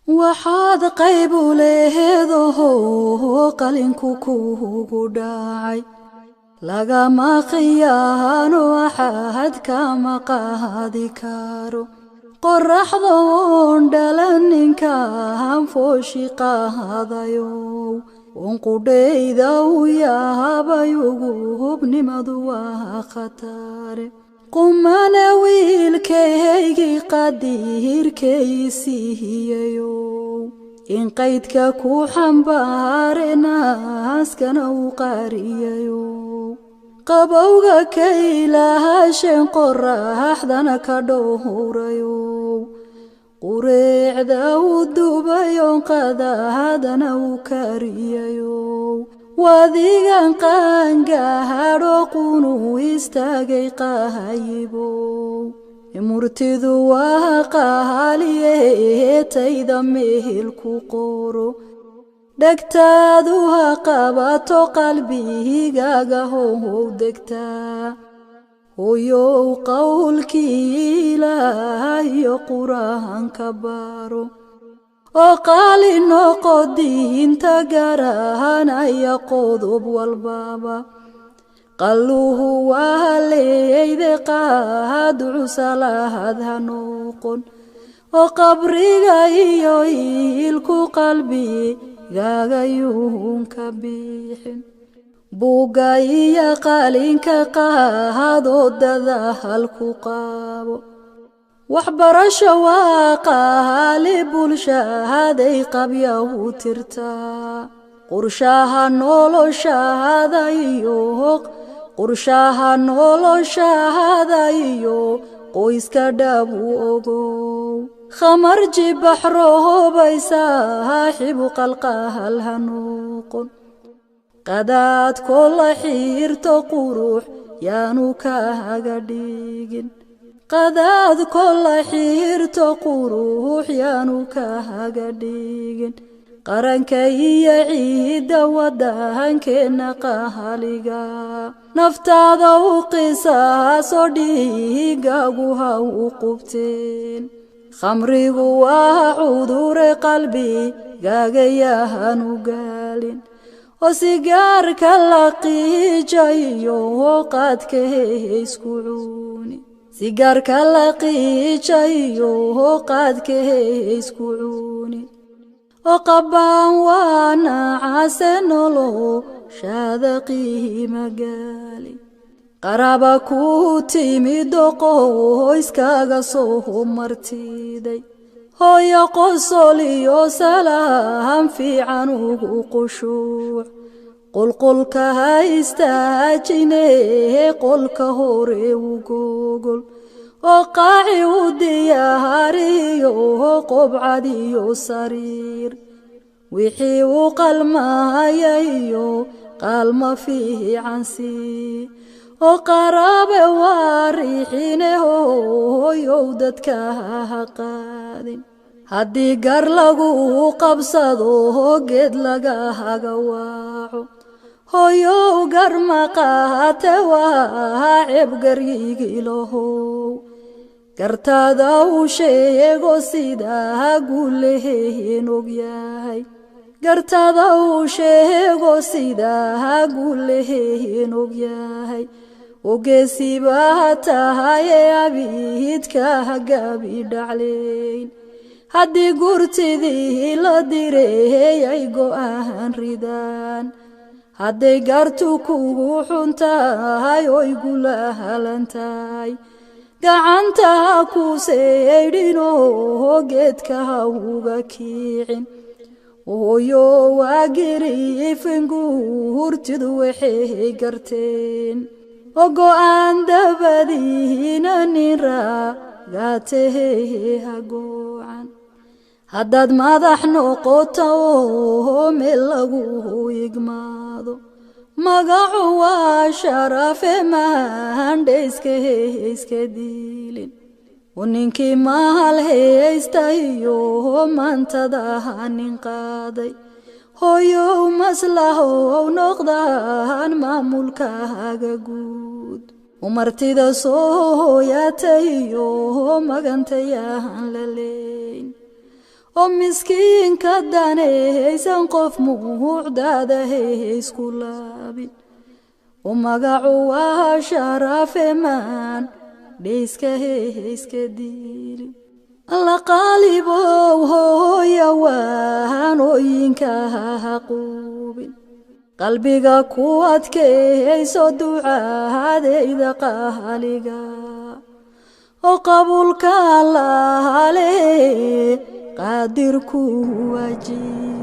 Waxaad qayb u leedaho qalinku kuugu dhacay, lagama khiyaano, axad kama qaadi karo. Qoraxda oon dhalaninkaan fooshi qaadayow, unqudhayda u yaabay ugu hubnimadu waa khatare. Qumana wiilkaygii qadiirkaysiiyayow, in qaydka ku xambaare naaskana u qaariyayow, qabowga ka ilaasheen qoraxdana ka dhowrayow, qureecda u dubayoon qadaadana u kariyayow, wadigan qaangaadho qunu istaagay qahayibow. Murtidu waa qaaliye, tayda mehel ku qoro, dhegtaadu ha qabato, qalbigaaga how degtaa. Hooyow, qowlkii Ilaah iyo Qur-aanka baro, oo qaali noqo diinta garanaya qodob walbaba. Qalluhu waa leeyde, qaaducu salaad ha noqon, oo qabriga iyo iilku qalbigagayuun ka bixin. Buugga iyo qalinka qaadoo dadahal ku qabo. Waxbarasho waa qaali, bulshahaday qabyahu tirtaa. Qorshaha noloshaada iyo qorshaha noloshaada iyo qoyska dhab u ogow. Khamarji baxroobay saaxibu qalqahal ha noqon, qadaadkoo la xiirto qurux yaanu kaaga dhigin, qadaadkoo la xiirto qurux yaanu kaaga dhigin. Qaranka iyo ciidda waddankeenna qahaliga naftaada u qisaaso, dhiigagu ha u qubteen. Khamrigu waa cudure, qalbigagayaanu gaalin, oo sigaarka la qiijayo qaadka isku cuuni, sigaarka la qiijayo qaadka isku cuuni, oo qabbaan waa nacase nolo shaada qiima gaali. Qaraaba ku timido qoyskaaga soo martiday, hooyo qosol iyo salaam fiican ugu qushuuc. Qulqulka ha istaajine, qolka hore u gogol, oo qaaci u diyaariyo qobcad iyo sariir, wixii u qalmaaya iyo qaalma fiican sii, oo qaraabe waa riixine. Hooyow, dadka ha qaadin haddii gar lagu qabsado, geed laga haga waaco. Hooyow, gar maqaate waa ceeb garyigiilahow, gartaada u sheego sidaa guuleheen ogyahay, gartaada u sheego sidaa guuleheen ogyahay. Ogeesibaa tahaye, abiidka hagabi dhacleyn haddii gurtidii la direey ay go'aan ridaan. Hadday gartu kugu xun tahay oy gulahalan tahay, gacanta ha ku seydhinoo geedka ha uga kiicin. Hooyo, waa giriifin guurtidu waxay garteen, oo go'aan dabadiina nin raagatehe ha goocan. Haddaad madax noqoto oo meel lagu igmaado, magacu waa sharafe, maandhayska iska diilin. Ninkii mahal haysta iyo maantada nin qaaday, hooyow, maslahow noqdaan maamulkaaga guud. Umartida soo hooyatay iyo magantayaan la leyn, Oo miskiinka danaysan qof muhuucdaada isku laabin, oo magacu waa sharafemaan dhayska iska diilin. Alla qaalibow hooya waanooyinka ha quubin, qalbiga ku adkayso ducaadayda qaaliga, oo qabuulka Allaale qaadirku waajiib.